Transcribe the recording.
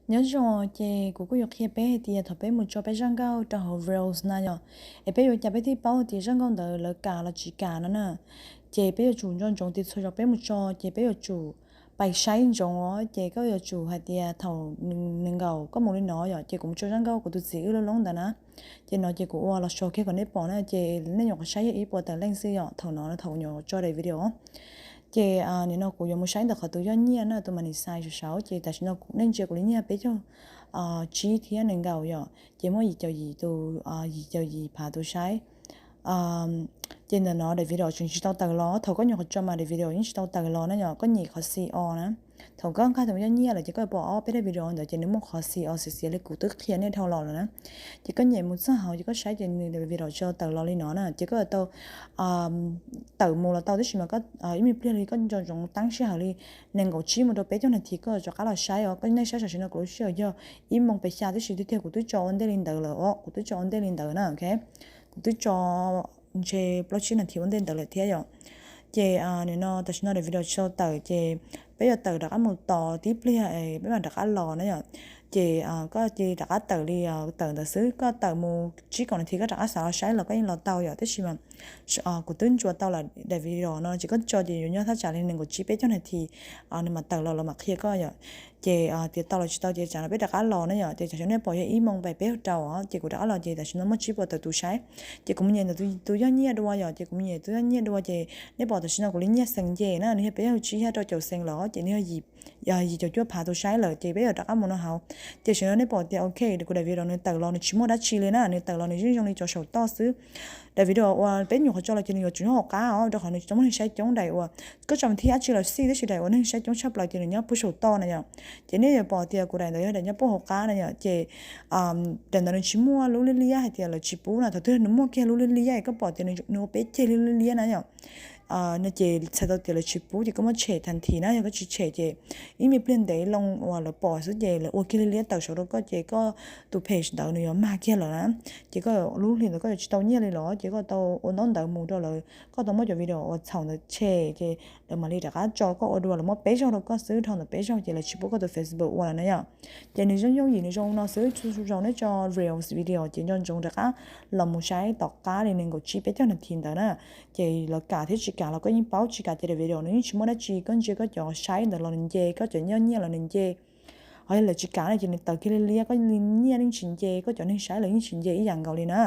Nyob zoo, ces kuv kuj yuav qhia peb hais tias thaum peb mus tso peb zaj nkauj rau hauv Reels na yom, es peb yuav ua cas peb thiaj paub tias zaj nkauj ntawd lawv kam los tsis kam no na. Ces peb yuav tsum nco ntsoov tias txhua zaus peb mus tso ces peb yuav tsum pais saib ntsoov os. Ces koj yuav tsum hais tias thaum nees nkaum koj mus li no yom, ces kuv mus tso zaj nkauj kuv tus txiv wb lub loob ntawd na. Ces no ces kuv ua los sau kiag kom nej pom na, ces nej nyuam qhuav saib yog ib puas tawm leej xwb yom, thaum no thaum nyuam qhuav tso daim video. Ces nim no kuv yuav mus saib ntawm qhov tus yog nyiaj na, tus monetize saum saud, ces tam sim no nej ntsia kuv li nyiaj peb caug tsib thiab nees nkaum yom, ces muaj yim caum yim tus, yim caum yim phav tus saib. Ces ntawm no daim video tseem tsis tau tawm los, thaum koj nyuam qhuav tso mas daim video yeej tsis tau tawm los na yom, koj nyem qhov xi o na. Thaum koj nqa tus yog nyiaj lawm ces koj pom ob peb daim video ntawd ces nws muaj qhov xi o xiav xiav li kuv twb qhia nej dhau los lawm na. Ces koj nyem mus txog hauv ces koj saib ces nws daim video tsis tau tawm los li no na, ces koj tau tawm mus los tau, tab sis mas ib me pliag li koj nco ntsoov teeb sij hawm li nees nkaum tsib mus rau peb caug nas this koj rov qab los saib os. Koj nej saib tam sim no kuv lub sij hawm yog ib moos pes xya, tab sis tiag tiag kuv twb tso ua ntej li ntawd lawm os, kuv twb tso ua ntej li ntawd na, ok. Kuv twb tso ntshe plaub tsib nas this ua ntej ntawd lawm thiab yom. Ces nim no tam sim no daim video tsis tau tawm ces peb yuav tawm rov qab mus tos tib pliag peb mam rov qab los na yom. Ces koj cia li rov qab tawm li tawm ntawd xwb, koj tawm mus tsib kaum nas this koj rov qab xav los saib los koj yeej los tau yom, tab sis mas kuv twb ntsuas tau lawm daim video no ces koj tso ces yuav nyob thaj tsam li nees nkaum tsib peb caug nas this nws mam tawm los los mam qhia koj yom. Ces tias tau los tsis tau ces tsam no peb rov qab los na yom, ces tam sim no nej pom yog ib moos pais peb caug rau os, ces kuv rov qab los ces tam sim no muaj tsib puas tawm tus saib. Ces kuv mus nyem ntawm tus yog nyiaj dua yom, ces kuv mus nyem tus yog nyiaj dua ces nej pom tam sim no kuv li nyiaj xees nce na, nws yog peb caug tsib thiab rau caum xees los ces nws yog yim caum cuaj phav tus saib lawm, ces peb yuav rov qab mus no hauv. Ces tam sim no nej pom tias ok, kuv daim video nws tawm los nws tsis muaj dab tsi li na, nws tawm los nws yeej zoo li cov saum toj xwb. Daim video uas peb nyuam qhuav tso los ces nws yuav tsum nyob hauv qab os, rau qhov nws tsis tau muaj neeg saib coob, daim uas koj tso mas thiaj dab tsi los xij, tab sis daim uas neeg saib coob tshaj plaws ces nws nyob puag saum toj na yom. Ces nej yuav pom tias kuv daim ntawd yog daim nyob puag hauv qab na yom, ces daim ntawd nws tsis muaj lub liab liab hais tias lawv tsis pub na, thaum twg nws muaj kiag lub liab liab es koj pom tias nws ua peb ceg li lub liab liab na yom. No ces txhais tau tias lawv tsis pub ces koj muab tshem tag nthi na, yog koj tsis tshem ces ib me pliag ntev loo uas lawv pom xwb ces lawv ua kiag liab liab tawm saud rau koj ces koj tus page ntawd nws yuav mag kiag lawm na. Ces koj lub hlis ntawd koj yuav tsis tau nyiaj li los ces koj tau ua ntaub ntawv mus rau lawv, koj tau muab cov video uas txhaum ntawd tshem ces lawv mam li rov qab tso koj ua dua, lawv muab peb zaug rau koj xwb, dhau ntawm peb zaug ces lawv tsis pub koj tus Facebook ua lawm na yom. Ces nws zoo yooj yim nws zoo no xwb, txhua zaus nej tso Reels video ces nco ntsoov rov qab los mus saib tom qab li nees nkaum tsib peb caug nas this ntawd na. Ces lawv kam thiab tsis kam los koj yeej paub, tsis kam ces daim video nws yeej tsis muaj dab tsi, koj ntsia koj cov saib ntawd los nws nce, koj cov nyiaj nyiaj los nws nce. Ho yog lawv tsis kam no ces nws tawm kiag liab liab, koj li nyiaj yeej tsis nce, koj cov neeg saib lawv yeej tsis nce ib yam nkaus li na.